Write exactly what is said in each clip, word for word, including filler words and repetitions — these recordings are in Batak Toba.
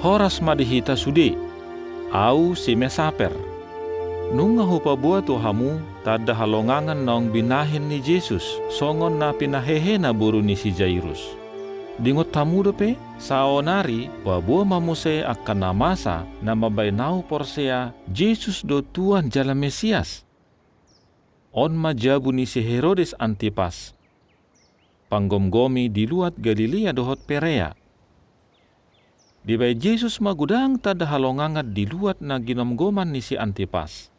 Horas ma di hita sude. Ahu si Mesaper. Nunga hupaboa tu hamu tanda halongangan naung binahen ni Jesus songon na pinahehena boru ni si Jairus. Diingot hamu dope, saonari paboa ma muse angka na masa na mambahen ahu porsea Jesus do Tuhan jala Mesias. On ma jabu ni si Herodes Antipas, panggomgomi di luat Galilea dohot Perea. Dibahen Jesus ma godang tanda halongangan di luat na ginomgoman ni si Antipas.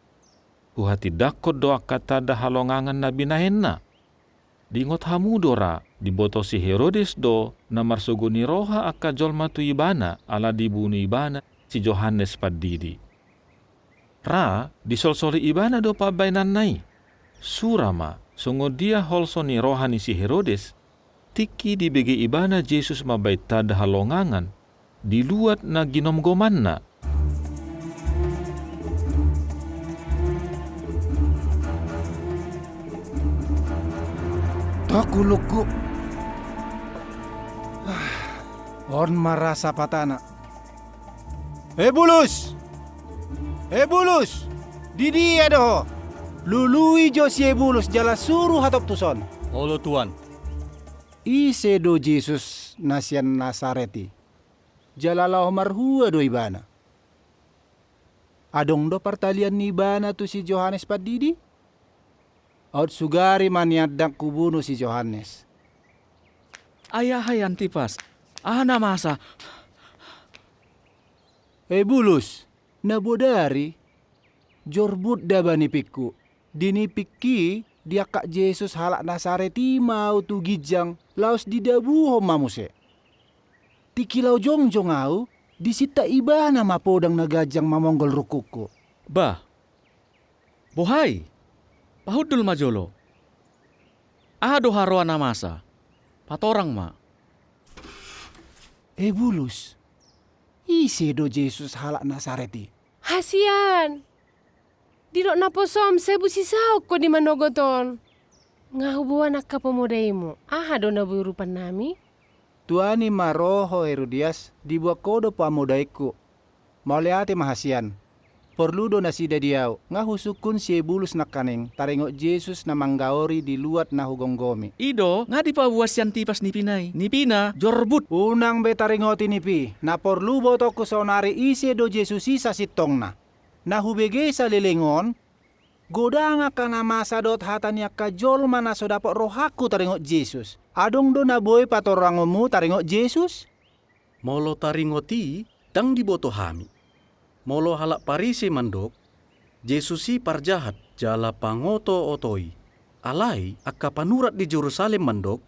Huhatindangkon do angka tanda halongangan na binahenna. Diingot hamu do ra, diboto si Herodes do na marsogo ni roha angka jolma tu ibana ala dibunu ibana si Johannes Pandidi. Ra, disolsoli ibana do pambahenanna i. Sura ma, songon dia holso ni roha ni si Herodes, tingki dibege ibana Jesus mambahen tanda halongangan di luat na ginomgomanna. Tok ulungku. Ah, on ma ra sapatana. Ebulus! Ebulus! Didia do ho? Lului jo si Ebulus jala suru hatop tuson. Olo, Tuan. Ise do Jesus na sian Nasaret i? Jala laho marhua do ibana? Adong do partalian ni ibana tu si Johannes Pandidi? Aut sugari ma niandang hubunu si Johannes. Ai aha i Antipas? Aha na masa? Ebulus, na bodari, jorbut daba nipingku. Di nipingki, diangkat Jesus halak Nasaret i ma ahu tu ginjang, laos didabuhon ma muse. Tingki laho jongjong ahu, disintak ibana ma podang na ganjang mamonggol rungkungku. Bah, boha i? Pahundul ma jolo. Aha do haroa na masa? Patorang ma. Ebulus, ise do Jesus halak Nasaret i? Hasian! Didok naposom, sai boi sisaut ho di manogot on. Nga huboan angka pamodaimu, aha do na boi urupannami? Tuani ma ro ho Herodias, diboan ho do pamodaingku. Mauliate ma hasian. Porlu do nasida di ahu, nga husungkun si Ebulus nangkaning taringot Jesus na manggaori di luat na hugomgomi. I do, nga dipaboa si Antipas nipina i, nipina jorbut. Unang be taringoti nipi, na porlu botongku saonari ise do Jesus i sasintongna. Na hubege saleleng on, godang angka na masa dohot hata ni angka jolma na so dapot rohangku taringot Jesus. Adong do na boi patorangonmu taringot Jesus? Molo taringot i, ndang diboto hami. Molo halak Parise mandok, Jesus i parjahat jala pangoto-otoi. Alai angka panurat di Jerusalem mandok,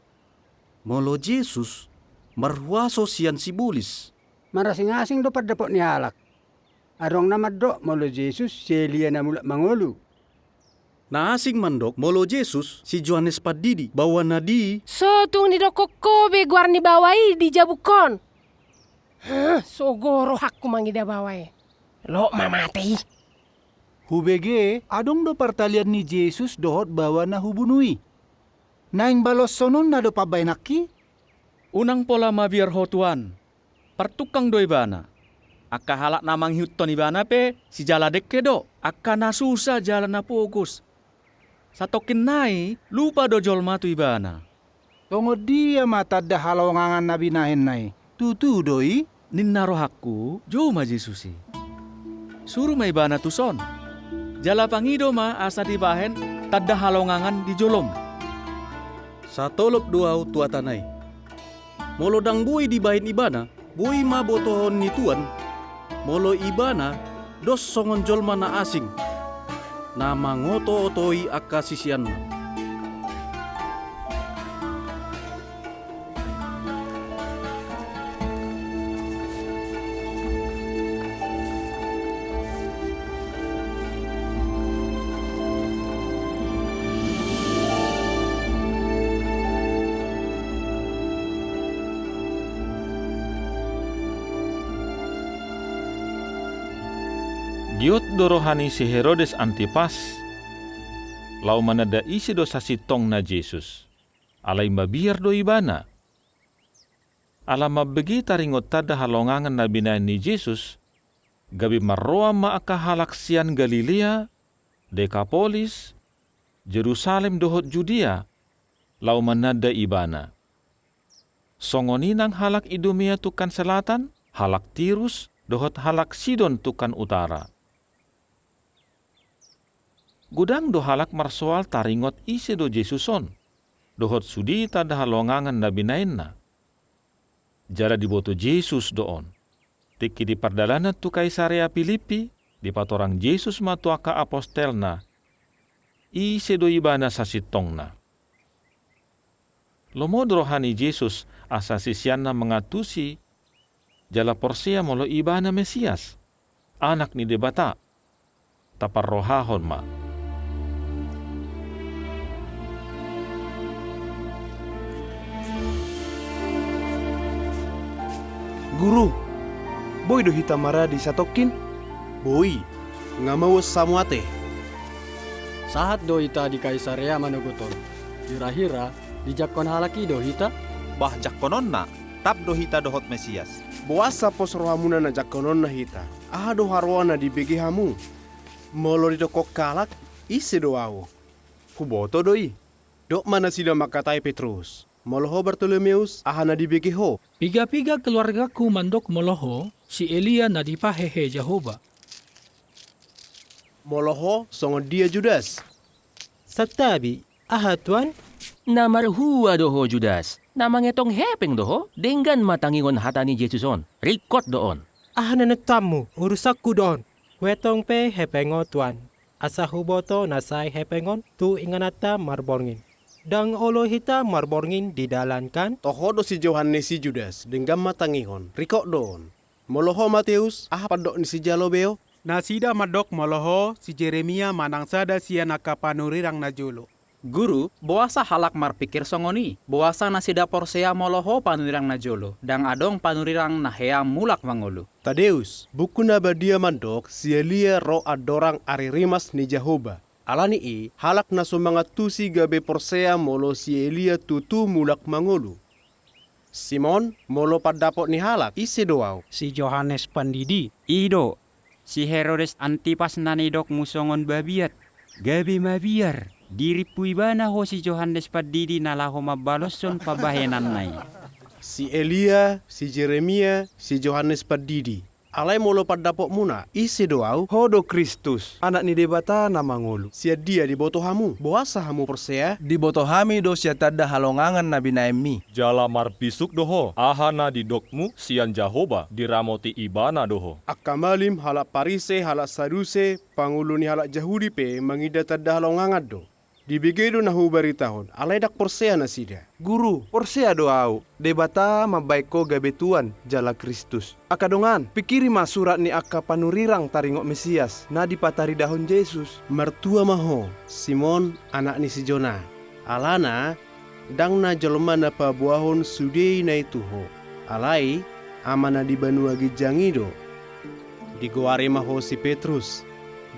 molo Jesus marhuaso sian sibolis. Marasing-asing do pandapot ni halak. Adong na mandok molo Jesus si Elia na mulak mangolu. Na asing mandok molo Jesus si Johannes Pandidi, baoa na di. So tung nidokkon ho be goar ni baoa i di jabungkon. Heh, sogo rohangku mangida baoa i. Lok ma mate i. Hubege, adong do partalian ni Jesus dohot baoa na hubunu i. Naeng baloshononna do pambahenanki? Unang pola mabiar ho Tuan. Partungkang do ibana. Angka halak na mangihuthon ibana pe sijala dengke do, angka na susa jala na pogos. Satongkin nai lupa do jolma tu ibana. Songon dia ma tanda halongangan na binahenna i? Tutu do i? Ninna rohangku, jou ma Jesus i. Suru ma ibana tuson. Jala pangido ma asa dibahen tanda halongangan di jolom. Satolop do ahu tu hatana i. Molo ndang boi dibahen ibana, boi ma botohon ni Tuhan, molo ibana dos songon jolma na asing, na mangoto-otoi angka siseanna. Giot do roha ni si Herodes Antipas, laho mananda ise do sasintongna Jesus. Alai mabiar do ibana. Ala mambege taringot tanda halongangan na binahen ni Jesus, gabe marroan ma angka halak sian Galilea, Dekapolis, Jerusalem dohot Judea, laho mananda Ibana. Songon i nang halak Idumea tungkan selatan, halak Tirus, dohot halak Sidon tungkan utara. Godang do halak marsoal taringot ise do Jesus on, dohot sude tanda halongangan na binaenna. Jala diboto Jesus do on. Tingki di pardalanan tu Kaisarea Pilippi, dipatorang Jesus ma tu angka apostelna, ise do Ibana sasintongna. Lomo do roha ni Jesus asa siseanna mangantusi jala porsea molo Ibana Mesias, Anak ni Debata. Taparrohahon ma. Guru, boi do hita maradi satongkin? Boi, nga mauas hamu ate. Sahat do hita di Kaisarea manogot on. Hirahira dijangkon halak i do hita? Bah, jangkononna, tap do hita dohot Mesias. Boasa pos rohamuna na jangkononna hita? Aha do haroa na dibege hamu? Molo didokkon halak, ise do ahu? Huboto do i. Dok ma nasida mangkatai Petrus. Molo ho Bartolomeus, aha na dibege ho? Piga-piga keluargaku mandok molo ho, si Elia na dipahehe Jahowa. Molo ho, songon dia Judas? Santabi, aha Tuan? Na marhua do ho Judas, na mangetong hepeng do ho, denggan ma tangingon hata ni Jesus on, ringkot do on. Aha na nuntammu, urusanku do on. Huetong pe hepeng on Tuan, asa huboto na sai hepeng on tu ingananta marborngin. Ndang olo hita marborngin di dalan kan? Toho do si Johannes i Judas, denggan ma tangingon, ringkot do on. Molo ho Mateus, aha pandok ni sijalo beo? Nasida mandok molo ho si Jeremia manang sada sian angka panurirang na jolo. Guru, boasa halak marpikir songon i? Boasa nasida porsea molo ho panurirang na jolo, ndang adong panurirang na hea mulak mangolu? Tadeus, buku na badia mandok si Elia ro andorang ari rimas ni Jahowa. Ala ni i, halak na so mangantusi gabe porsea molo si Elia tutu mulak mangolu. Simon, molo pandapot ni halak, ise do ahu? Si Johannes Pandidi. I do, si Herodes Antipas na nidokmu songon babiat, gabe mabiar, dirimpu ibana ho si Johannes Pandidi na laho mambaloshon pambahenanna i. Si Elia, si Jeremia, si Johannes Pandidi. Alai molo pandapotmuna, ise do ahu? Ho do Kristus, Anak ni Debata na mangolu. Sian dia diboto hamu? Boasa hamu porsea? Diboto hami do sian tanda halongangan na binaenmi. Jala marbisuk do ho, aha na didokmu sian Jahowa, diramoti Ibana do ho. Angka malim, halak Parise, halak Saduse, pangulu ni halak Jahudi pe manginda tanda halongangan do. Dibege do na hubaritahon, alai ndang porsea nasida. Guru, porsea do ahu, Debata mambahen ho gabe Tuan jala Kristus. Angka dongan, pingkiri ma surat ni angka panurirang taringot Mesias, na dipataridahon Jesus. Martua ma ho, Simon, anak ni si Jona. Alana, ndang na jolma na paboahon sude i na i tu ho. Alai, Ama na di banua ginjang i do. Digoari ma ho si Petrus,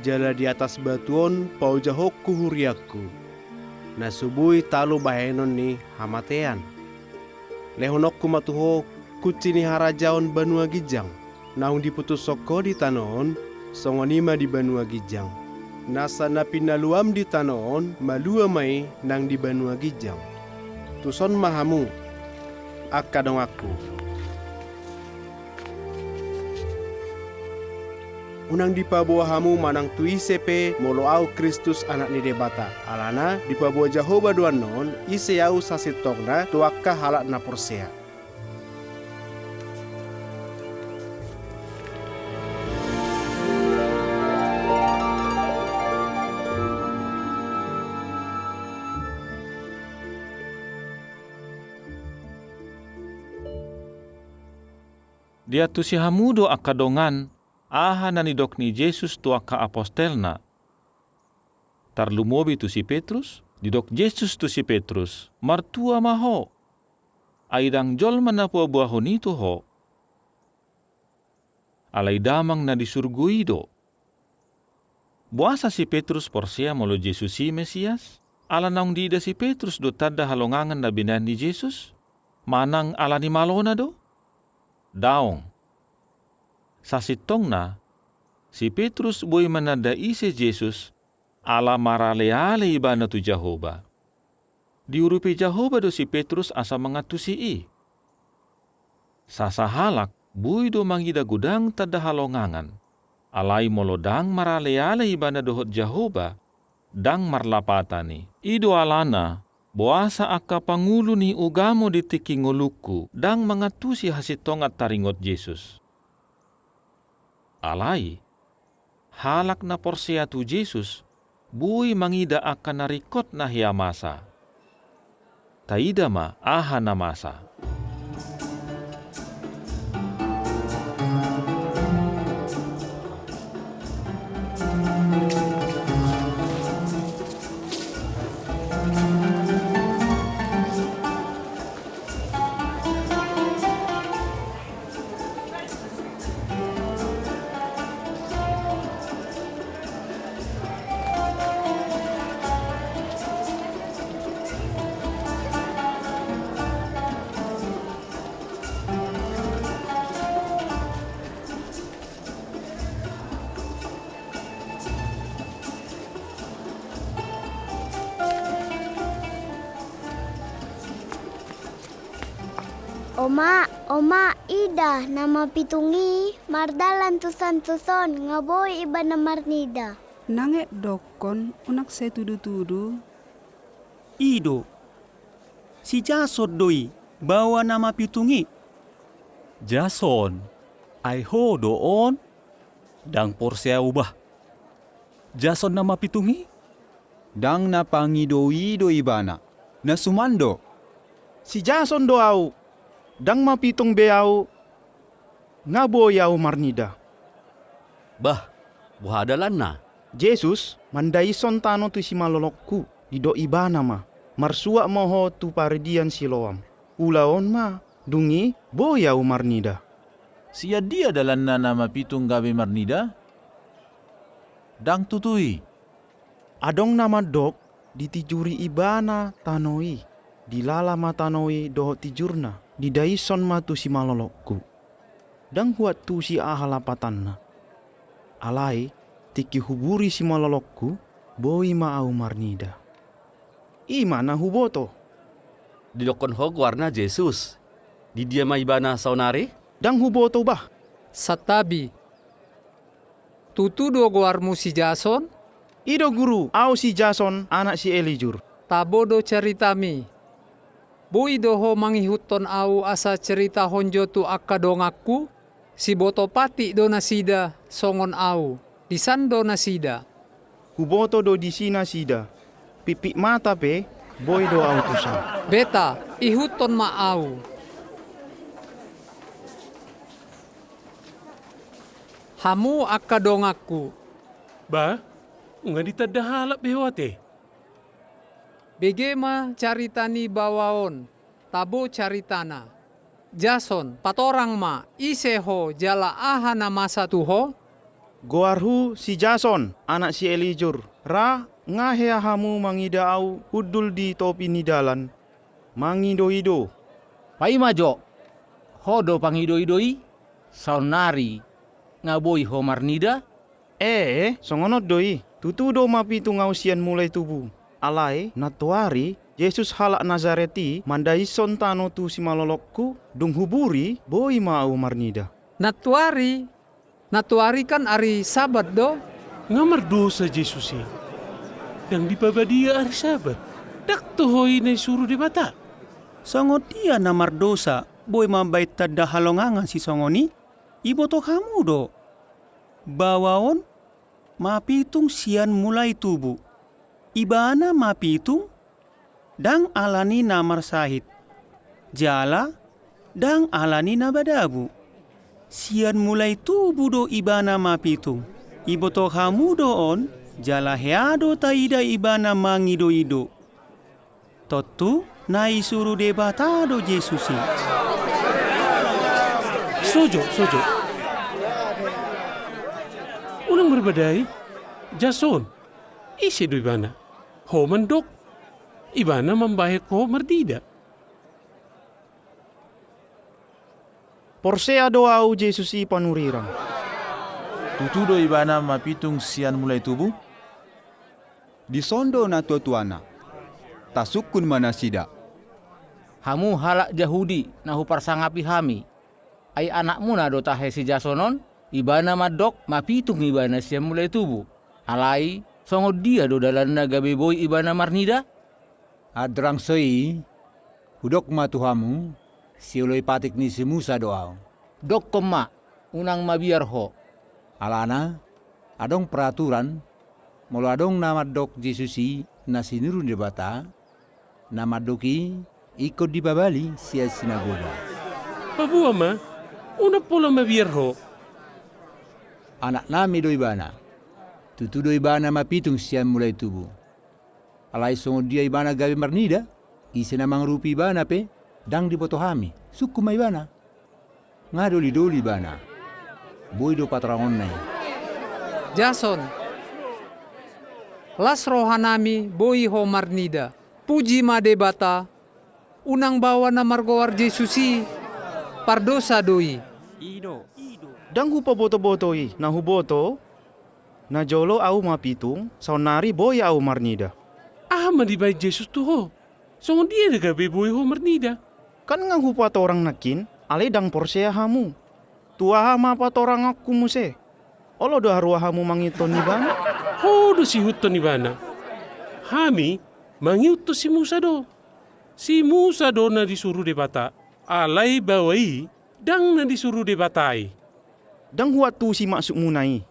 jala di atas batu on paojahonku huriangku, na so boi talu bahenon ni hamatean. Lehononku ma tu ho kunci ni harajaon banua ginjang, naung diputushon ho di tano on, songon i ma di banua ginjang. Nasa na pinaluam di tano on, malua ma i nang di banua ginjang. Tuson ma hamu, angka donganku. Unang dipaboa hamu manang tu ise pe molo ahu Kristus, Anak ni Debata. Alana, dipaboa Jahowa do annon, ise ahu sasintongna tu angka halak na porsea. Diantusi hamu do angka dongan, aha na nidok ni Jesus tu angka apostelna. Tarlumobi tu si Petrus, didok Jesus tu si Petrus, martua ma ho. Ai ndang jolma na paboahon i tu ho. Alai Damang na di surgo i do. Boasa si Petrus porsea molo Jesus i Mesias? Ala naung diida si Petrus do tanda halongangan na binahen ni Jesus? Manang ala ni malona do? Daong. Sasintongna, si Petrus boi mananda ise Jesus, ala maraleale ibana tu Jahowa. Diurupi Jahowa do si Petrus asa mangantusi i. Sasahalak boi do mangida godang tanda halongangan, alai molo ndang maraleale ibana dohot Jahowa, ndang marlapatan i. I do alana, boasa angka pangulu ni ugamo di tingki ngolungku ndang mangantusi hasintongan taringot Jesus. Alai, halak na porsea tu Jesus, boi mangida angka na ringkot na hea masa. Taida ma aha na masa. Oma, oma, ida, na mapitung i mardalan tusan tuson, nga boi ibana marnida. Nang e dokkon, unang sai tudu-tudu. I do. Si Jason do i, baoa na mapitung i. Jason, ai ho do on? Ndang porsea au bah. Jason na mapitung i? Ndang na pangido-ido ibana. Na suman do. Si Jason do au. Ndang mapitung be au. Nga boi au marnida. Bah, boha dalanna? Jesus mandaishon tano tu simalolongku, didok ibana ma, marsuak ma ho tu paridian Siloam. Ulaon ma, dung i boi au marnida. Sian dia dalanna na mapitung gabe marnida? Ndang tutu i. Adong na mandok, ditijuri ibana tano i, dilala ma tano i dohot tijurna, didaishon ma tu simalolongku. Ndang huantusi aha lapatanna. Alai, tingki huburi simalolongku, boi ma au marnida. I ma na huboto. Didokkon ho goarna Jesus. Di dia ma ibana saonari? Ndang huboto bah. Santabi. Tutu do goarmu si Jason? I do guru, au si Jason, anak si Elijur. Tabo do caritami. Boi do ho mangihuthon au asa caritahon jo tu angka donganku? Siboto patik do nasida songon au, disan do nasida. Huboto do disi nasida. Pitpit mata pe, boi do au tusan. Beta, ihuthon ma au. Hamu angka donganku. Bah, nga ditanda halak be ho ate. Bege ma carita ni baoa on, tabo caritana. Jason, patorang ma, ise ho, jala aha na masa tu ho? Goarhu si Jason, anak si Elijur, ra, nga hea hamu mangida au hundul di topi ni dalan, mangido-ido. Paima jo, ho do pangido-ido i, saonari, nga boi ho marnida? E, songon on do i, tutu do mapitung au sian mulai tubu. Alai, nantoari, Jesus halak Nazaret i mandaishon tano tu simalolongku, dung huburi, boi ma au marnida. Nantoari, nantoari kan ari Sabat do? Nga mardosa Jesus i. Ndang dipabadia ari Sabat. Ndang tu ho i na isuru Debata. Songon dia na mardosa, boi mambaen tanda halongangan sisongon i? Iboto hamu do. Baoa on mapitung sian mulai tubu. Ibana mapitung, ndang ala ni na marsahit. Jala, ndang ala ni na madabu. Sian mulai tubu do ibana mapitung. Iboto hamu do on, jala hea do taida ibana mangido-ido. Tontu na isuru Debata do Jesus i. Sojo, sojo. Unang marbadai, Jason. Ise do ibana? Ho mandok. Ibana mambahen ho marnida. Porsea do ahu Jesus i panurirang. Tutu do ibana mapitung sian mulai tubu? Dison do natuatuana. Tasungkun ma nasida. Hamu halak Jahudi na huparsangapi hami, ai anakmuna do tahe si Jason on? Ibana mandok mapitung ibana sian mulai tubu. Alai songon dia do dalanna gabe boi ibana marnida? Andrang so i, hudok ma tu hamu, sioloi patik ni si Musa do ahu. Dokkon ma, unang mabiar ho. Alana, adong peraturan, molo adong na mandok Jesus i na sinuru ni Debata, na mandok i ingkon dipabali sian sinagoga. Paboa ma, unang pola mabiar ho. Anaknami do ibana. Tutu do ibana mapitung sian mulai tubu. Alai songon dia ibana gabe marnida, ise na mangurupi ibana pe, ndang diboto hami, sungkun ma ibana. Nga dolidoli ibana. Boi do patorangonna i. Jason, las rohanami boi ho marnida. Puji ma Debata. Unang baoa na margoar Jesus i, pardosa do i. Ndang hupabotoboto i, na huboto, najolo ahu mapitung, saonnari boi ahu marnida. Aha ma dibaen Jesus tu ho? Songon dia do gabe boi ho marnida? Kan nga hupatorang nangkin, alai ndang porsea hamu. Tu aha ma patoranganku muse? Olo do haroa hamu mangihuthon ibana? Ho do siihuthon ibana. Hami mangihuthon si Musa do. Si Musa do na disuru Debata. Alai baoa i ndang na disuru Debata i. Ndang huantusi maksudmuna i.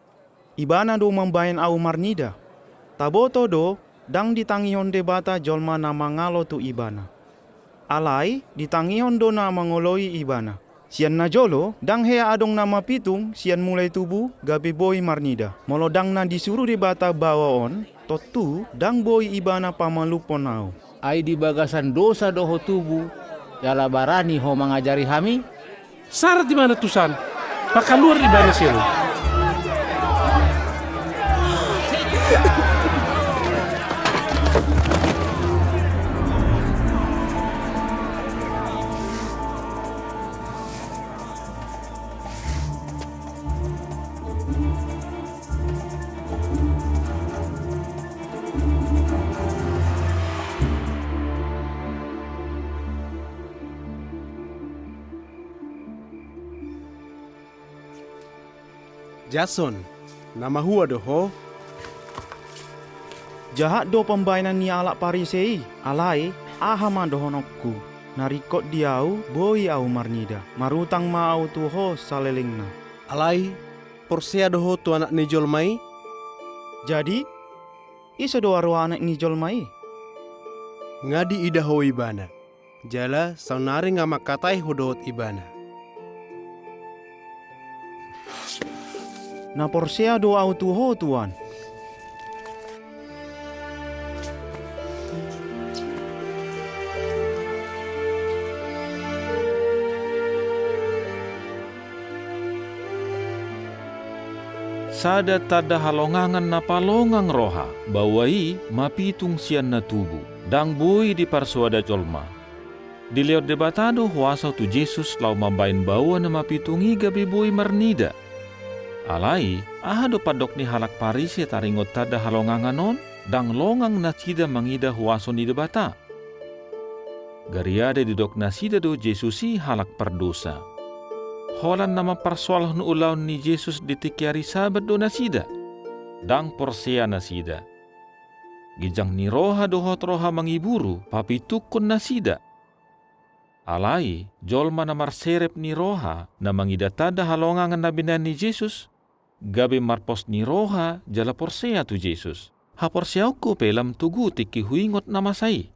Ibana do mambaen ahu marnida. Taboto do, ndang ditangihon Debata jolma na mangalo tu ibana. Alai ditangihon do na mangoloi ibana. Sian najolo, ndang hea adong na mapitung sian mulai tubu gabe boi marnida. Molo ndang na disuru Debata baoa on, tontu ndang boi ibana pamalumhon ahu. Ai di bagasan dosa do ho tubu, jala barani ho mangajari hami? Sarat ibana tusan, pakaluar ibana sian on. Jason, na mahua do ho? Jahat do pambaenan ni halak Parise i, alai aha ma dohononku? Na ringkot di ahu, boi ahu marnida. Marutang ma ahu tu ho salelengna. Alai porsea do ho tu Anak ni jolma i? Jadi, ise do haroa Anak ni jolma i? Nga diida ho ibana. Jala saonnari nga mangkatai ho dohot ibana. Na porsea do ahu tu ho, Tuan. Sada tanda halongangan na palongang roha, baoa i mapitung sian na tubu, ndang boi diparsoada jolma. Dilehon Debata do huaso tu Jesus laho mambaen baoa na mapitung i gabe boi marnida. Alai, aha do pandok ni halak Parise taringot tanda halongangan on? Ndang longang nasida mangida huaso ni Debata. Gariada didok nasida do Jesus i halak pardosa. Holan na mamparsoalhon ulaon ni Jesus di tingki ari Sabat do nasida. Ndang porsea nasida. Ginjang ni roha dohot roha mangiburu papitungkon nasida. Alai, jolma na marserep ni roha, na mangida tanda halongangan na binaen ni Jesus, gabe marpos ni roha jala porsea tu Jesus. Haporseaonku pe lam togu tingki huingot na masa i.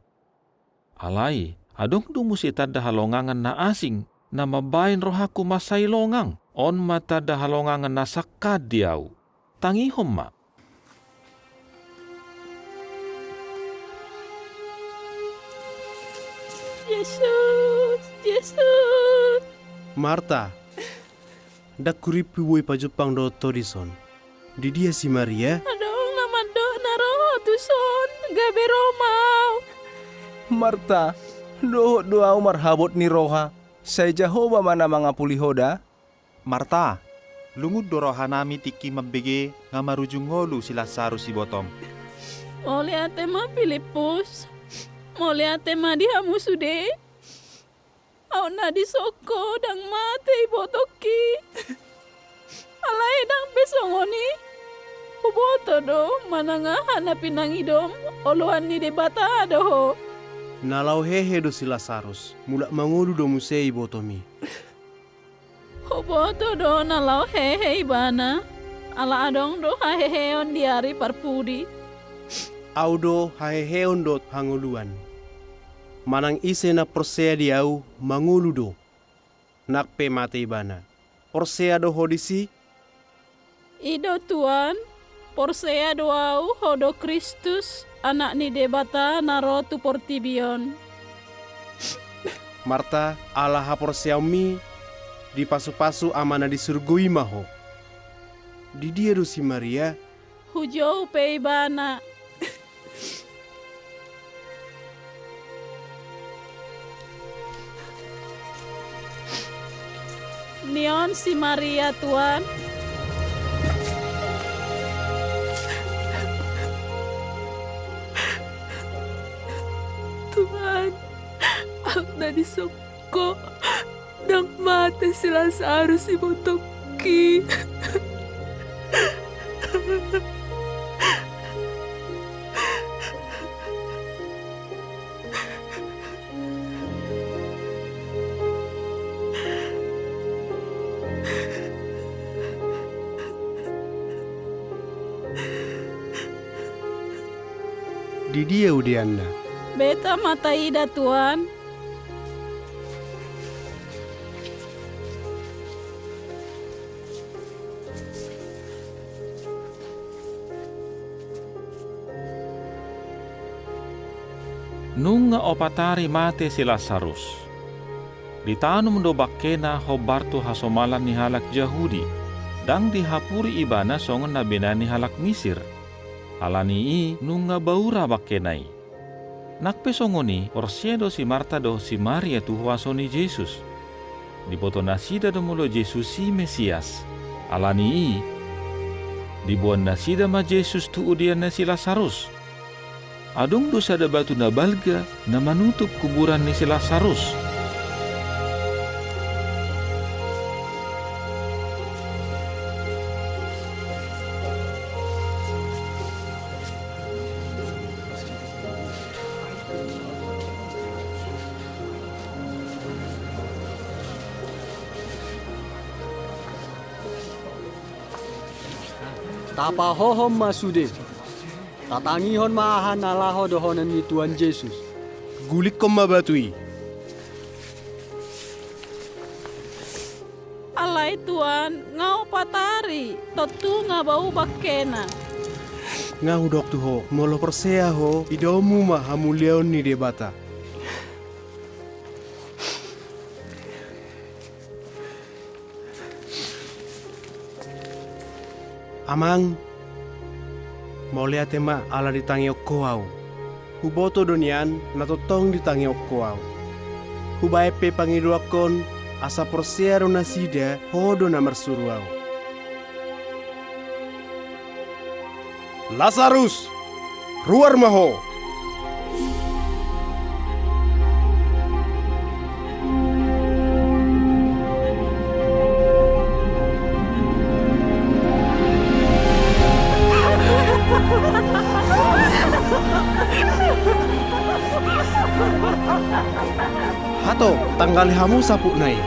Alai, adong do muse tanda halongangan na asing, na mambaen rohangku mansai longang. On ma tanda halongangan na sangkap di ahu. Tangihon ma. Jesus, Jesus. Marta, ndang hurimpu boi pajumpang dohot ho dison. Di dia si Maria? Adong na mandok na ro ho tuson, gabe ro ma ahu. Marta, dohot do ahu marhabot ni roha, Sai Jahowa ma na mangapuli ho da? Marta, lungun do rohanami tingki mambege nga marujung ngolu si Lasarus ibotom. Mauliate ma Pilippus, mauliate ma di hamu sude. Aut na dison ho ndang mate ibotongki. Alai ndang pe songon i. Huboto do manang aha na pinangidom, oloan ni Debata do ho. Na laho hehe do si Lasarus, mulak mangolu do muse ibotom i. Huboto do na laho hehe ibana, ala adong do haheheon di ari parpudi. Ahu do haheheon dohot hangoluan. Manang ise na porsea di ahu mangolu do, nang pe mate ibana. Porsea do ho disi? I do Tuan, porsea do ahu ho do Kristus, Anak ni Debata na ro tu portibi on. Marta, ala haporseaonmi, dipasupasu Ama na di surgo i ma ho. Di dia do si Maria? Hujou pe ibana. Nion si Maria, Tuan. Tuan, aut na dison ho ndang mate si Lasarus ibotongki. Di dia udeanna? Beta ma taida, Tuan. Nunga opat ari mate si Lasarus. Ditanom do bangkena hombar tu hasomalan ni halak Jahudi, ndang dihapuri ibana songon na binahen ni halak Misir. Ala ni i nunga baura bangkena i. Nang pe songon i, porsea do si Marta dohot si Maria tu huaso ni Jesus. Diboto nasida do molo Jesus i Mesias. Ala ni i, diboan nasida ma Jesus tu udeanna si Lasarus. Adong do sada batu na balga na manutup kuburan ni si Lasarus. Tapahohon ma sude. Tatangihon ma aha na laho dohonon ni Tuhan Jesus. Gulikkon ma batu i. Alai Tuan, nga opat ari, tontu nga bau bangkena. Nga hudok tu ho, molo porsea ho, idaonmu ma hamuliaon ni Debata. Amang, mauliate ma ala ditangihon ho ahu. Huboto do nian na tongtong ditangihon ho ahu. Hubaen pe pangidoanhon asa porsea do nasida ho do na marsuru ahu. Lasarus! Ruar ma ho! Hato, tanggali hamu saputna i.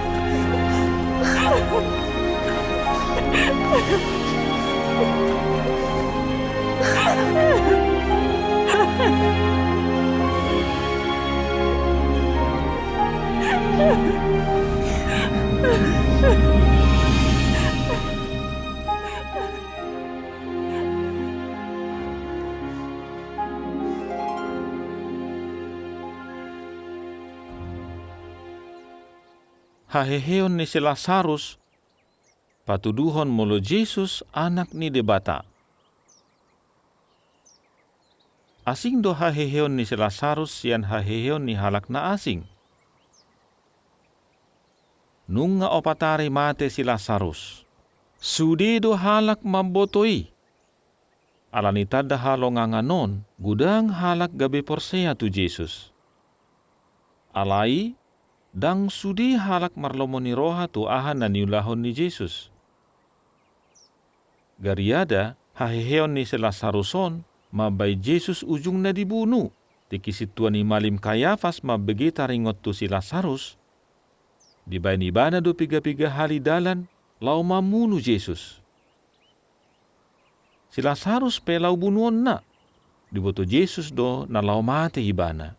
Haheheon ni si Lasarus patuduhon molo Jesus Anak ni Debata. Asing do haheheon ni si Lasarus sian haheheon ni halak na asing. Nunga opat ari mate si Lasarus. Sude do halak mamboto i. Ala ni tanda halongangan on, godang halak gabe porsea tu Jesus. Alai, ndang sude halak marlomo ni roha tu aha na niulahon ni Jesus. Gariada, haheheon ni si Lasarus on mambahen Jesus ujungna dibunu. Tingki sintua ni malim Kayafas mambege taringot tu si Lasarus, dibahen ibana do piga-piga hali dalan laho mamunu Jesus. Si Lasarus pe laho bunuonna. Diboto Jesus do na laho mate ibana.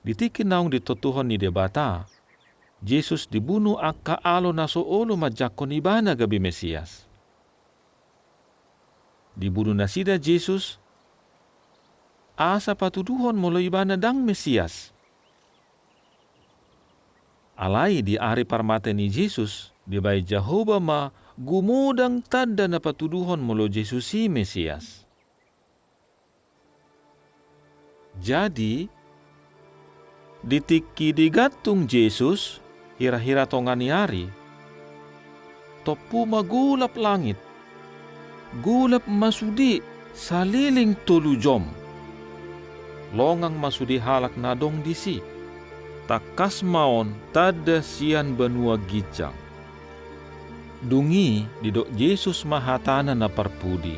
Di tingki naung ditontuhon ni Debata, Jesus dibunu angka alo na so olo manjangkon ibana gabe Mesias. Dibunu nasida Jesus asa patuduhon molo ibana ndang Mesias. Alai di ari parmate ni Jesus, dibahen Jahowa ma gumodang tanda na patuduhon molo Jesus i Mesias. Jadi, di tingki digantung Jesus, hira-hira tonga ni ari, tompu ma golap langit, golap ma sude saleleng tolu jom. Longang ma sude halak na adong disi. Tangkas ma on tanda sian banua ginjang. Dung i didok Jesus ma hatana na parpudi: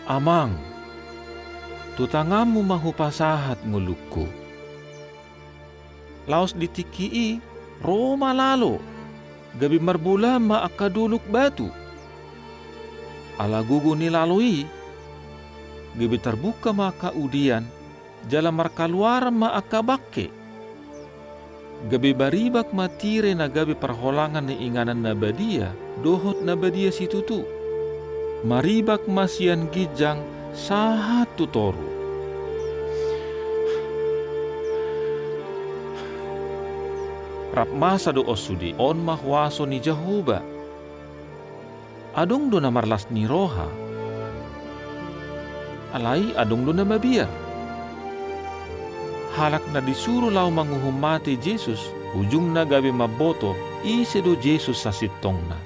Amang, tu tanganmu ma hupasahat ngolungku. Laos di tingki i ro ma lalo, gabe marbola ma angka dolok batu. Ala gogo ni lalo i, gabe tarbuka ma angka udean, jala markaluaran ma angka bangke. Gabe maribak ma tire na gabe parholangan ni inganan na badia dohot na badia situtu. Maribak ma sian ginjang sahat tu toru. Rap masa do on sude, on ma huaso ni Jahowa. Adong do na marlas ni roha, alai adong do na mabiar. Halak na disuru laho manguhum mate Jesus, ujungna gabe mamboto ise do Jesus sasintongna.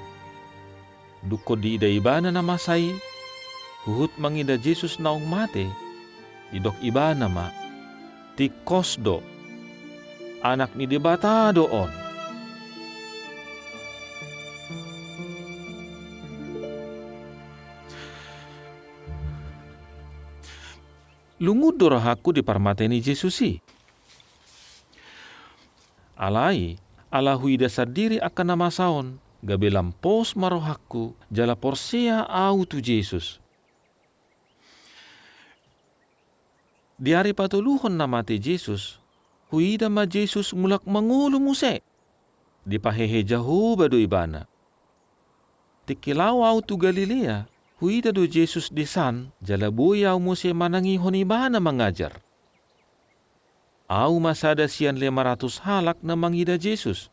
Dungkon diida ibana na masa i, huhut mangida Jesus naung mate, didok ibana ma: Tingkos do, Anak ni Debata do on. Lungun do rohangku di parmate ni Jesus i. Alai, ala huida sandiri angka na masa on, gabe lam pos ma rohangku, jala porsea ahu tu Jesus. Di ari patoluhon na mate Jesus, huida ma Jesus mulak mangolu muse. Dipahehe Jahowa do ibana. Tingki laho ahu tu Galilea, huida do Jesus disan, jala boi ahu muse manangihon ibana mangajar. Ahu ma sada sian lima ratus halak na mangida Jesus.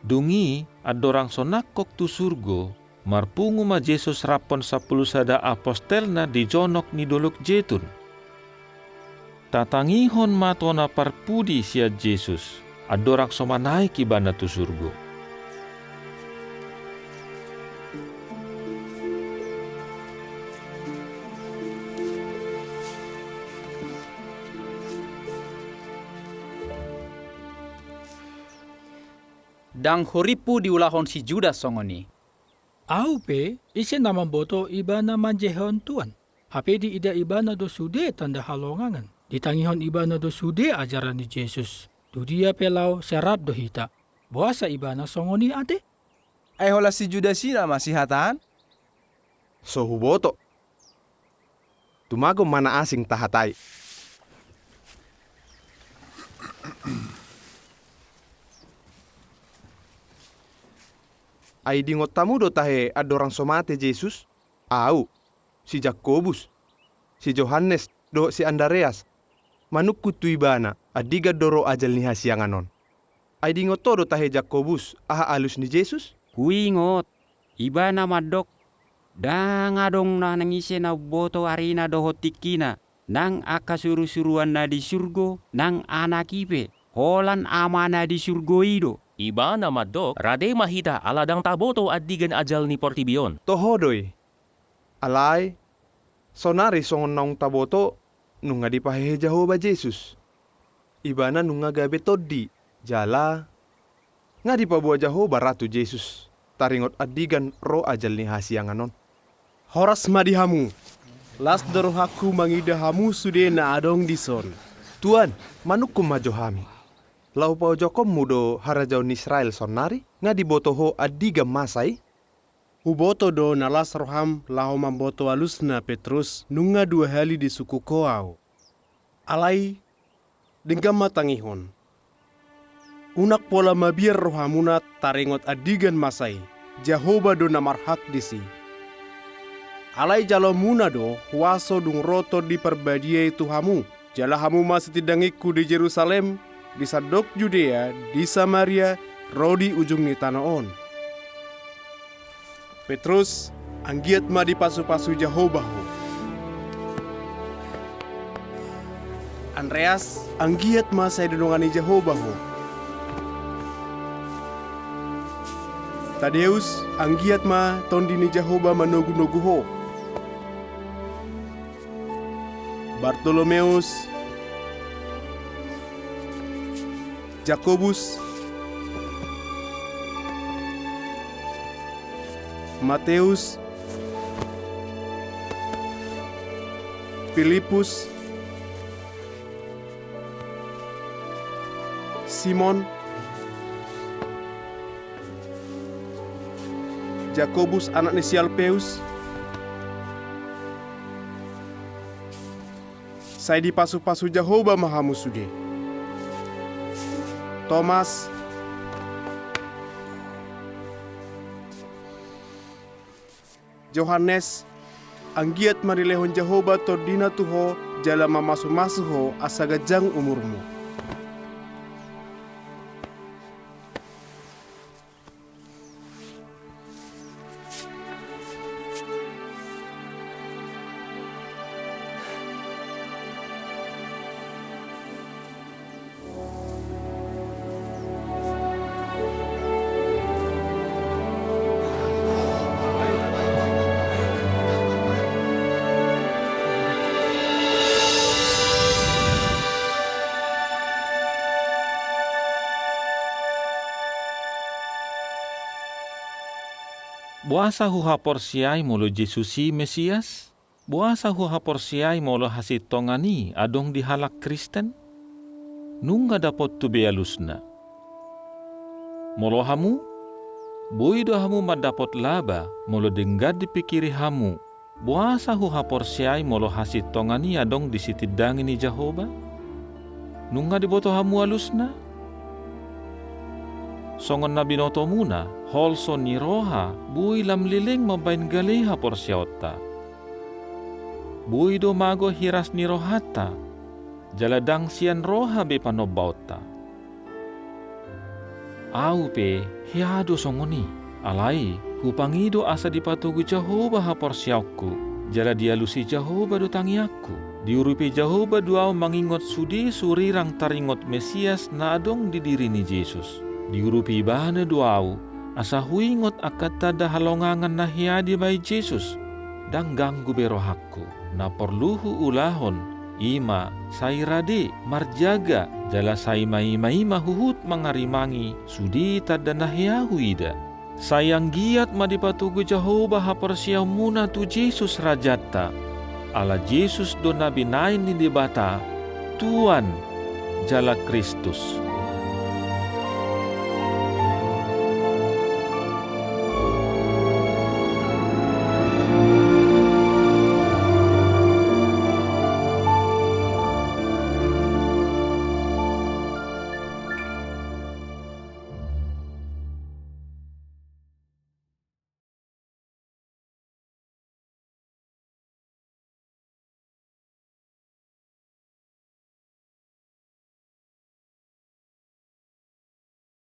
Dung i, andorang so nangkok tu surgo, marpungu ma Jesus raphon sampulu sada apostelna di jonok ni Dolok Jetun. Tatangihon ma tona parpudi sian Jesus, andorang so manaek ibana tu surgo. Ndang horimpu diulahon si Judas songon i. Ahu pe, ise na mamboto ibana manjehehon Tuhan? Hape diida ibana do sude tanda halongangan. Ditangihon ibana do sude ajaran ni Jesus. Tu dia pe laho sai rap do hita. Boasa ibana songon i ate? Ai holan si Judas i nama sihatahan? So huboto. Tumagon ma na asing tahatai. Ai diingot hamu do tahe andorang so mate Jesus? Ahu, si Jakobus, si Johannes, dohot si Andareas, manungkun tu ibana, andigan do ro ajal ni hasiangan on. Ai diingot ho do tahe Jakobus, aha alus ni Jesus? Huingot, ibana mandok, ndang adong nang ise na umboto arina dohot tingkina, nang angka surusuruan na di surgo, nang Anak i pe, holan Ama na di surgo i do. Ibana mandok, rade ma hita ala ndang taboto andigan ajal ni portibi on. Toho do i. Alai, sonari songon naung taboto, nunga dipahehe Jahowa Jesus. Ibana nunga gabe tondi, jala nga dipaboa Jahowa ra tu Jesus, taringot andigan ro ajal ni hasiangan on. Horas ma di hamu. Las do rohangku mangida hamu sude na adong dison. Tuan, manungkun ma jo hami. Laho paojakhonmu do harajaon ni Israel sonari, nga diboto ho andigan masa i? Huboto do na las roham laho mamboto alusna, Petrus, nunga dua hali disungkun ho ahu. Alai, denggan ma tangihon. Unang pola mabiar rohamuna taringot andigan masa i, Jahowa do na marhak disi. Alai jaloonmuna do huaso dung ro Tondi Parbadia i tu hamu, jala hamu ma sitindangingku di Jerusalem, di sandok Judea, di Samaria, ro di ujung ni tano on. Petrus, anggiat ma dipasupasu Jahowa ho. Andreas, anggiat ma sai dongan ni Jahowa ho. Tadeus, anggiat ma Tondi ni Jahowa manogunogu ho. Bartolomeus, Jakobus, Mateus, Pilippus, Simon, Jakobus anak ni si Alpeus. Sai dipasupasu Jahowa ma hamu sude. Tomas, Johannes, anggiat ma dilehon Jahowa Tondina tu ho jala mamasumasu ho asa ganjang umurmu. Boasa huhaporseai molo Jesus i Mesias? Boasa huhaporseai molo hasintongan i adong di halak Kristen? Nunga dapothu be alusna. Molo hamu, boi do hamu mandapot laba molo denggan dipingkiri hamu, boasa huhaporseai molo hasintongan i adong di sitindangi ni Jahowa? Nunga diboto hamu alusna? Songon na binotomuna, holso ni roha boi lam leleng mambahen gale haporseaonta. Boi do mago hiras ni rohanta, jala ndang sian roha be panombaonta. Ahu pe hea do songon i, alai hupangido asa dipatogu Jahowa haporseaonku, jala dialusi Jahowa do tangiangku. Diurupi Jahowa do ahu mangingot sude surirang taringot Mesias na adong di diri ni Jesus. Diurupi Ibana do ahu asa huingot angka tanda halongangan na hea dibahen Jesus. Ndang ganggu be rohangku. Na porlu huulahon, i ma sai rade, marjaga, jala sai maimaima huhut mangarimangi sude tanda na hea huida. Sai anggiat ma dipatogu Jahowa haporseaonmuna tu Jesus Rajanta. Ala Jesus do na binahen ni Debata, Tuan jala Kristus.